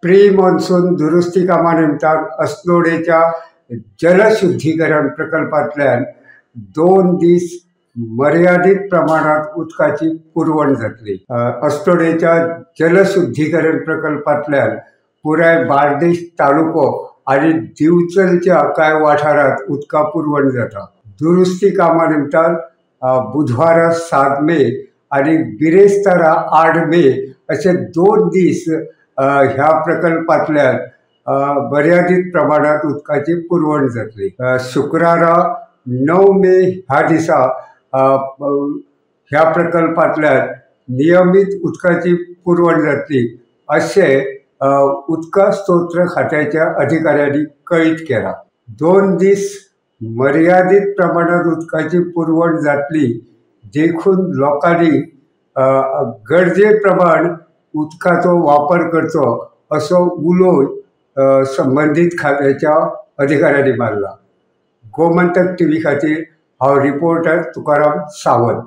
Pre monsoon दुरुस्ती कामा निमतान अस्नोडेच्या जलशुद्धीकरण प्रकल्पांतल्यान 2 दीस मर्यादीत प्रमाणात उदकाची पुरवण जातली. अस्नोडेच्या जलशुद्धीकरण प्रकल्पांतल्यान पुराय बार्देश तालुको आनी दिवचलच्या कांय वाठारांत उदका पुरवण जाता. दुरुस्ती कामा निमतान बुधवारा 7 मे आनी बिरेस्तारा 8 मे अशे 2 दीस ह्या प्रकल्पांतल्यान मर्यादीत प्रमाणात उदकाची पुरवण जातली. शुक्रारा 9 मे ह्या दिसा ह्या प्रकल्पांतल्यान नियमीत उदकाची पुरवण जातली अशें उदका स्त्रोत खात्याच्या अधिकाऱ्यांनी कळीत केला. 2 दीस मर्यादीत प्रमाणात उदकाची पुरवण जातली देखून लोकांनी गरजे प्रमाण उदकाचो वापर करचो असो उलो संबंदीत खात्याच्या अधिकाऱ्यांनी मारला. गोमंतक टीव्ही खातीर हांव रिपोर्टर तुकाराम सावंत.